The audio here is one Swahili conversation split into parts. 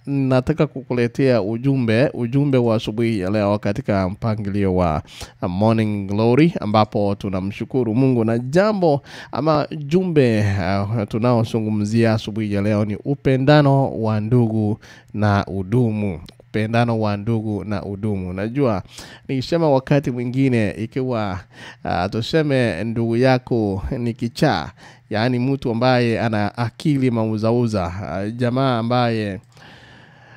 Nataka kukuletea ujumbe wa asubuhi ya leo katika mpangilio wa Morning Glory, ambapo tunamshukuru Mungu na jambo ama jumbe tunaozungumzia asubuhi ya leo ni upendano wa ndugu na udumu. Upendano wa ndugu na udumu. Najua nikisema wakati mwingine ikiwa tuseme ndugu yako ni kichaa, yaani mtu ambaye ana akili mauzauza, jamaa ambaye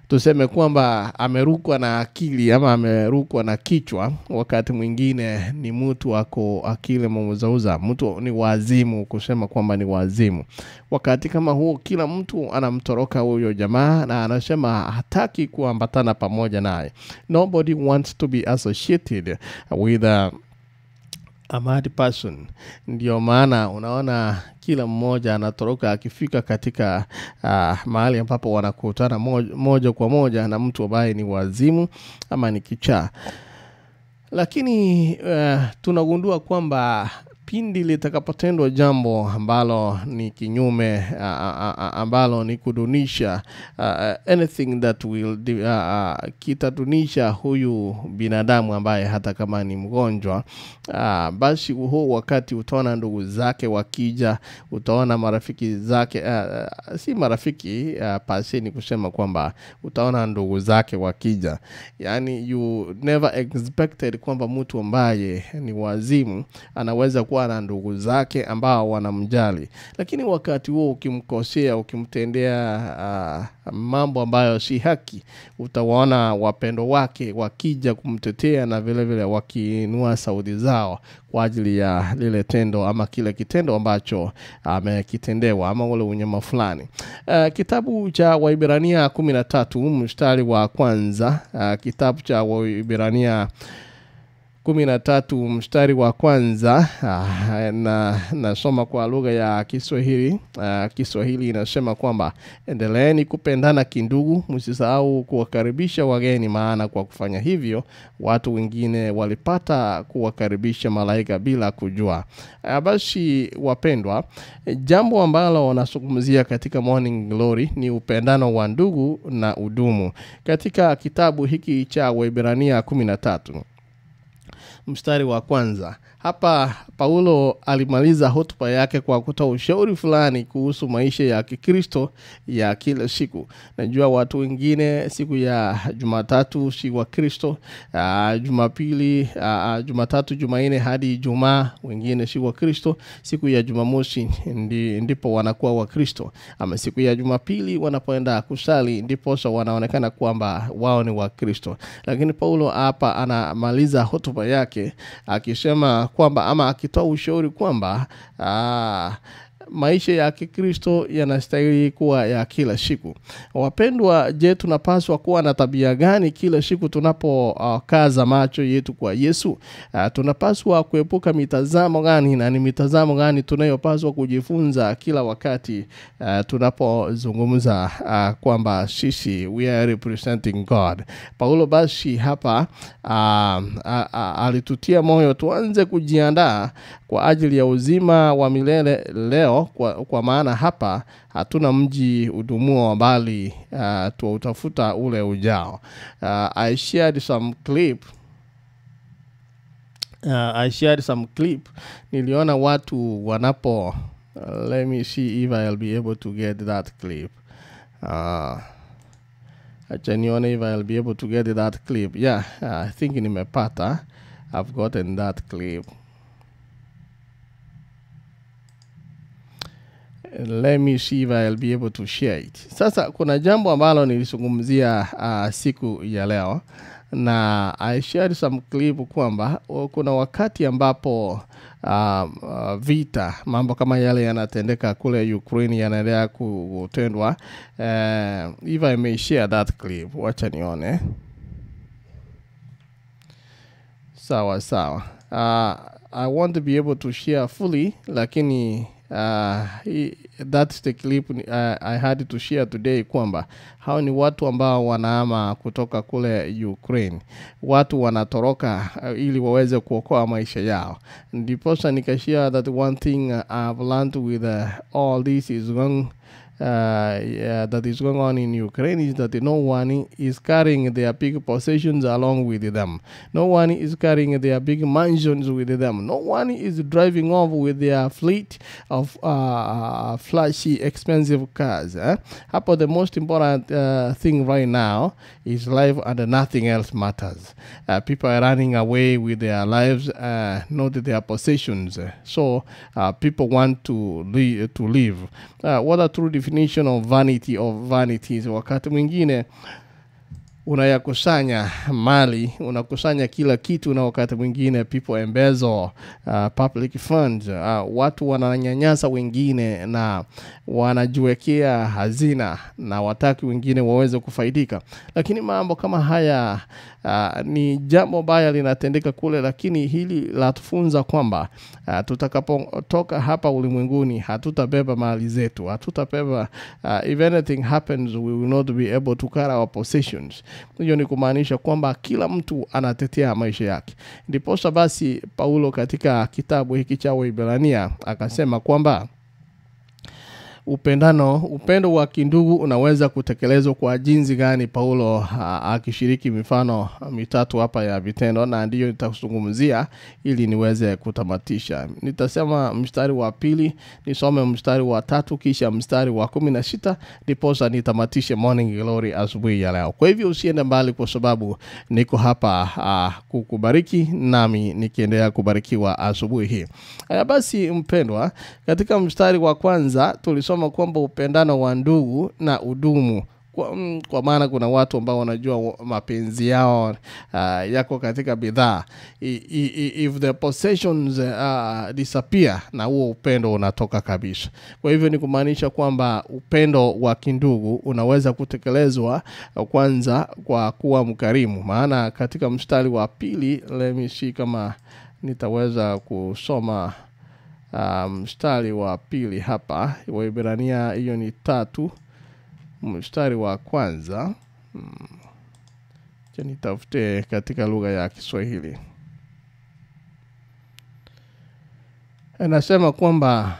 tuseme kwamba amerukwa na akili ama amerukwa na kichwa, wakati mwingine ni mtu ako akili mauzauza, mtu ni wazimu, kusema kwamba ni wazimu. Wakati kama huo kila mtu anamtoroka huyo jamaa na anasema hataki kuambatana pamoja naye. Nobody wants to be associated with a mad person. Ndio maana unaona kila mmoja anatoroka akifika katika mahali ambapo wanakutana moja kwa moja na mtu ambaye ni wazimu ama ni kichaa. Lakini tunagundua kwamba pindi litakapotendwa jambo ambalo ni kinyume, ambalo ni kudunisha, anything that will kitadunisha huyu binadamu ambaye hata kama ni mgonjwa, basi huo wakati utaona ndugu zake wakija, utaona marafiki zake, si marafiki, paseni kusema kwamba utaona ndugu zake wakija. Yani you never expected kwamba mtu ambaye ni wazimu anaweza kuwa na ndugu zake ambao wanamjali. Lakini wakati huo ukimkosea, ukimtendea mambo ambayo si haki, utawaona wapendo wake wakija kumtetea na vile vile wakiinua sauti zao kwa ajili ya lile tendo ama kile kitendo ambacho amekitendewa ama ule unyama fulani. Kitabu cha Waibrania 13 mstari wa kwanza, kitabu cha Waibrania 13 mstari wa kwanza, na nasoma kwa lugha ya Kiswahili. Kiswahili inasema kwamba endeleeni kupendana kindugu, msisahau kuwakaribisha wageni, maana kwa kufanya hivyo watu wengine walipata kuwakaribisha malaika bila kujua. Basi wapendwa, jambo ambalo wanazungumzia katika Morning Glory ni upendano wa ndugu na udumu. Katika kitabu hiki cha Waebrania 13 mstari wa kwanza, hapa Paulo alimaliza hotuba yake kwa kutoa ushauri fulani kuhusu maisha ya Kikristo ya kila siku. Najua watu wengine siku ya Jumatatu si wa Kristo, Jumapili, Jumatatu, Jumanne hadi Ijumaa wengine si wa Kristo. Siku ya Jumamosi ndipo wanakuwa wa Kristo, ama siku ya Jumapili wanapoenda kusali ndipo wanaonekana kwamba wao ni wa Kristo. Lakini Paulo hapa anamaliza hotuba yake akisema kwamba ama akitoa ushauri kwamba maisha ya Kikristo yanastahili kuwa ya kila siku. Wapendwa, je, tunapaswa kuwa na tabia gani kila siku tunapo kaza macho yetu kwa Yesu? Tunapaswa kuepuka mitazamo gani, na ni mitazamo gani tunayopaswa kujifunza kila wakati tunapozungumza kwamba sisi we are representing God? Paulo basi hapa alitutia moyo tuanze kujiandaa kwa ajili ya uzima wa milele leo, kwa maana hapa hatuna mji udumuo bali tuutafuta ule ujao. I shared some clip. I shared some clip. Niliona watu wanapo, let me see if I'll be able to get that clip. Acha nione if I'll be able to get that clip. Yeah, I think nimepata. I've gotten that clip. Let me see if I'll be able to share it. Sasa kuna jambo ambalo nilizungumzia siku ya leo, na I shared some clip kwamba kuna wakati ambapo vita, mambo kama yale yanatendeka kule Ukraine yanaendelea kutendwa. If I may share that clip, wacha nione. Sawa sawa. I want to be able to share fully, lakini that's the clip I had to share today, kwamba hao ni watu ambao wanahama kutoka kule Ukraine. Watu wanatoroka ili waweze kuokoa maisha yao. Ndiposa nikashare that one thing I've learned with all this is going that is going on in Ukraine is that no one is carrying their big possessions along with them. No one is carrying their big mansions with them. No one is driving off with their fleet of flashy, expensive cars. Eh? Hapo the most important thing right now is life, and nothing else matters. People are running away with their lives, not their possessions. So people want to live. What a true definition of vanity of vanities. Wakati mwingine unayakusanya mali, unakusanya kila kitu, na wakati mwingine people embezzle public funds. Watu wananyanyasa wengine na wanajiwekea hazina na wataki wengine waweze kufaidika. Lakini mambo kama haya ni jambo baya linatendeka kule, lakini hili latufunza kwamba tutakapotoka hapa ulimwenguni hatutabeba mali zetu, hatutabeba. If anything happens, we will not be able to carry our possessions. Hiyo ni kumaanisha kwamba kila mtu anatetea maisha yake. Ndiposa basi Paulo katika kitabu hiki cha Waebrania akasema kwamba upendo wa kindugu unaweza kutekelezwa kwa jinsi gani? Paulo akishiriki mifano mitatu hapa ya vitendo, na ndiyo nitazungumzia ili niweze kutamatisha. Nitasema mstari wa 2, nisome mstari wa 3, kisha mstari wa 16, ndiposa nitamatishe Morning Glory asubuhi ya leo. Kwa hivyo usiende mbali, kwa sababu niko hapa kukubariki nami nikiendelea kubarikiwa asubuhi hii. Haya basi mpendwa, katika mstari wa 1 tulisoma kwamba upendano wa ndugu na udumu. Kwa maana kuna watu ambao wanajua mapenzi yao yako katika bidhaa. If the possessions disappear, na huo upendo unatoka kabisa. Kwa hivyo ni kumaanisha kwamba upendo wa kindugu unaweza kutekelezwa kwanza kwa kuwa mkarimu. Maana katika mstari wa 2, let me see kama nitaweza kusoma mstari wa 2 hapa. Waebrania hiyo ni 3 mstari wa 1. Nitafute katika lugha ya Kiswahili. Anasema kwamba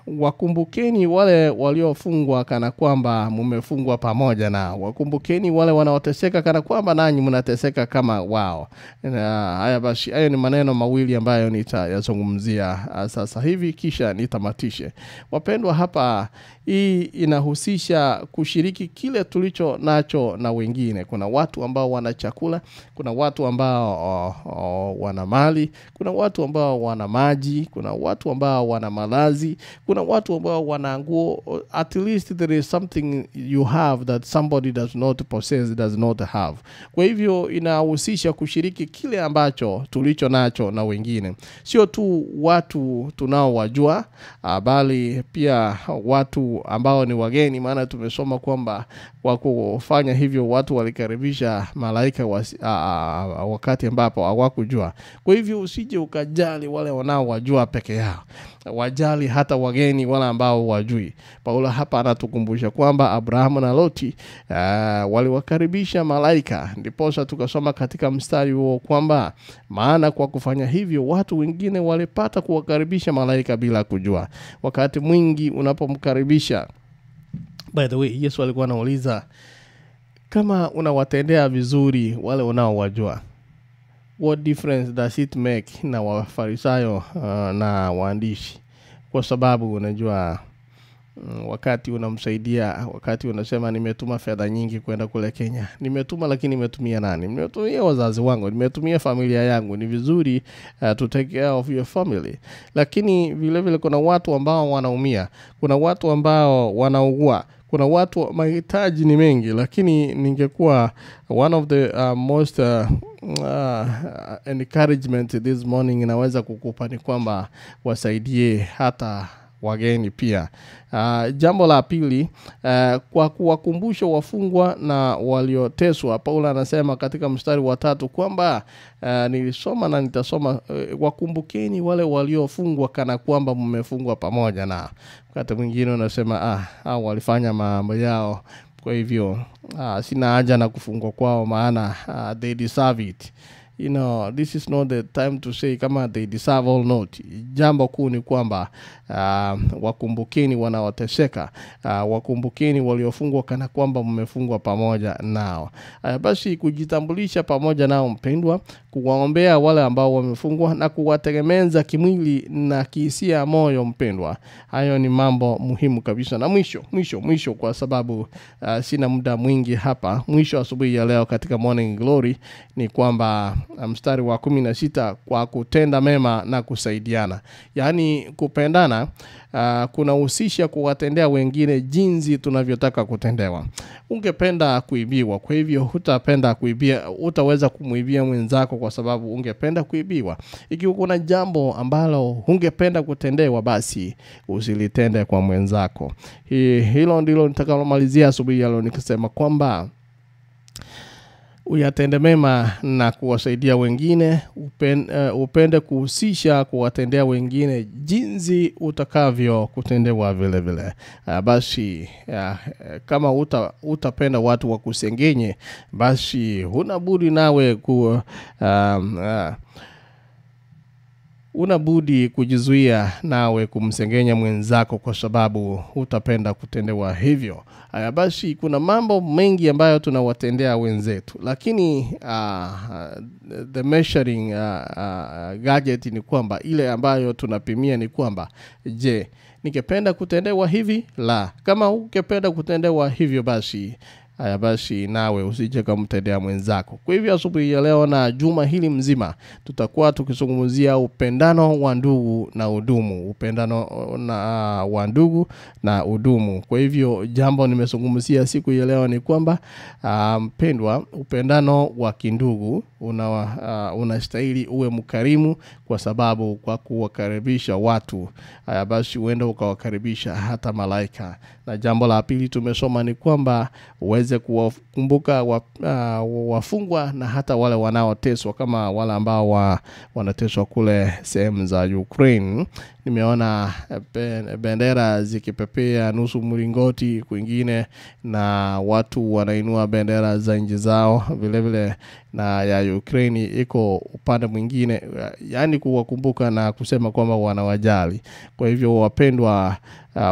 wakumbukeni wale waliofungwa kana kwamba mmefungwa pamoja nao. Wakumbukeni wale wanaoteseka kana kwamba nanyi mnateseka kama wao. Haya basi, hayo ni maneno mawili ambayo nitayazungumzia sasa hivi kisha nitamatishe. Wapendwa, hapa hii inahusisha kushiriki kile tulicho nacho na wengine. Kuna watu ambao wana chakula, kuna watu ambao wana mali, kuna watu ambao wana maji, kuna watu ambao wana malazi, kuna watu ambao wana nguo. At least there is something you have that somebody does not possess, does not have. Kwa hivyo inahusisha kushiriki kile ambacho tulicho nacho na wengine. Sio tu watu tunaowajua, bali pia watu ambao ni wageni. Maana tumesoma kwamba kwa kufanya hivyo watu walikaribisha malaika wakati ambapo hawakujua. Kwa hivyo usije ukajali wale wanaowajua peke yao, wajali hata wageni wale ambao wajui. Paulo hapa anatukumbusha kwamba Abrahamu na Loti waliwakaribisha malaika. Ndiposa tukasoma katika mstari huo kwamba maana kwa kufanya hivyo watu wengine walipata kuwakaribisha malaika bila kujua. Wakati mwingi unapomkaribisha, by the way, Yesu alikuwa anauliza kama unawatendea vizuri wale unaowajua, what difference does it make na Wafarisayo na waandishi? Kwa sababu unajua wakati unamsaidia, wakati unasema nimetuma fedha nyingi kwenda kule Kenya, nimetuma, lakini nimetumia nani? Nimetumia wazazi wangu, nimetumia familia yangu. Ni vizuri to take care of your family. Lakini vile vile kuna watu ambao wanaumia, kuna watu ambao wanaugua, kuna watu mahitaji ni mengi. Lakini ningekuwa one of the most encouragement this morning inaweza kukupa ni kwamba wasaidie hata wageni pia. Jambo la pili, kwa kuwakumbusha wafungwa na walioteswa. Paulo anasema katika mstari wa 3 kwamba nilisoma na nitasoma, wakumbukeni wale waliofungwa kana kwamba mmefungwa pamoja na. Wakati mwingine unasema hao walifanya mambo yao, kwa hivyo sina haja na kufungwa kwao, maana they deserve it. You know, this is not the time to say kama they deserve or not. Jambo kuu ni kwamba wakumbukeni wanaoteseka, wakumbukeni waliofungwa kana kwamba mmefungwa pamoja nao. Basi kujitambulisha pamoja nao mpendwa, kuwaombea wale ambao wamefungwa na kuwategemeza kimwili na kihisia moyo mpendwa. Hayo ni mambo muhimu kabisa. Na mwisho kwa sababu sina muda mwingi hapa, mwisho asubuhi ya leo katika Morning Glory ni kwamba mstari wa 16, kwa kutenda mema na kusaidiana. Yaani kupendana kunahusisha kuwatendea wengine jinsi tunavyotaka kutendewa. Ungependa kuibiwa, kwa hivyo hutapenda kuibia, utaweza kumuibia mwenzako kwa sababu ungependa kuibiwa. Ikiwa kuna jambo ambalo ungependa kutendewa, basi usilitende kwa mwenzako. Hilo ndilo nitakalomalizia asubuhi ya leo nikisema kwamba uyatende mema na kuwasaidia wengine, upende kuhusisha kuwatendea wengine jinsi utakavyo kutendewa vile vile. Basi kama utapenda watu wakusengenye, basi huna budi nawe unabudi kujizuia nawe kumsengenya mwenzako kwa sababu hutapenda kutendewa hivyo. Haya basi, kuna mambo mengi ambayo tunawatendea wenzetu, lakini the measuring gadget ni kwamba ile ambayo tunapimia ni kwamba, je, ningependa kutendewa hivi? La. Kama ungependa kutendewa hivyo, basi haya basi nawe usije kumtendea mwenzako. Kwa hivyo asubuhi ya leo na juma hili mzima tutakuwa tukizungumzia upendano wa ndugu na udumu, upendano na wa ndugu na udumu. Kwa hivyo jambo nimezungumzia siku ya leo ni kwamba mpendwa, upendano wa kindugu unastahili uwe mkarimu, kwa sababu kwa kuwakaribisha watu, haya basi uende ukawakaribisha hata malaika. Na jambo la pili tumesoma ni kwamba uweze kuwakumbuka wafungwa na hata wale wanaoteswa, kama wale ambao wanateswa kule sehemu za Ukraine. Nimeona bendera zikipepea nusu mlingoti kwingine, na watu wanainua bendera za nchi zao vile vile, na ya Ukraine iko upande mwingine, yani kuwakumbuka na kusema kwamba wanawajali. Kwa hivyo wapendwa,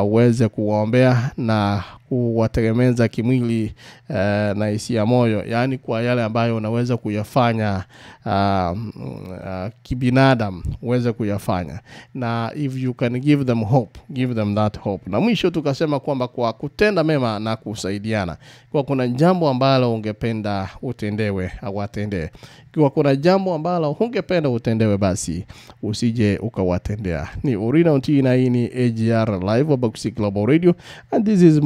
uweze kuwaombea na kuwategemeza kimwili na hisia moyo, yani kwa yale ambayo unaweza kuyafanya kibinadamu uweze kuyafanya, na if you can give them hope, give them that hope. Na mwisho tukasema kwamba kwa kutenda mema na kusaidiana. Kwa kuna jambo ambalo ungependa utendewe au atendee, kwa kuna jambo ambalo ungependa utendewe, basi usije ukawatendea. Ni Orina Otina, hii ni AGR Live Boxy Global Radio, and this is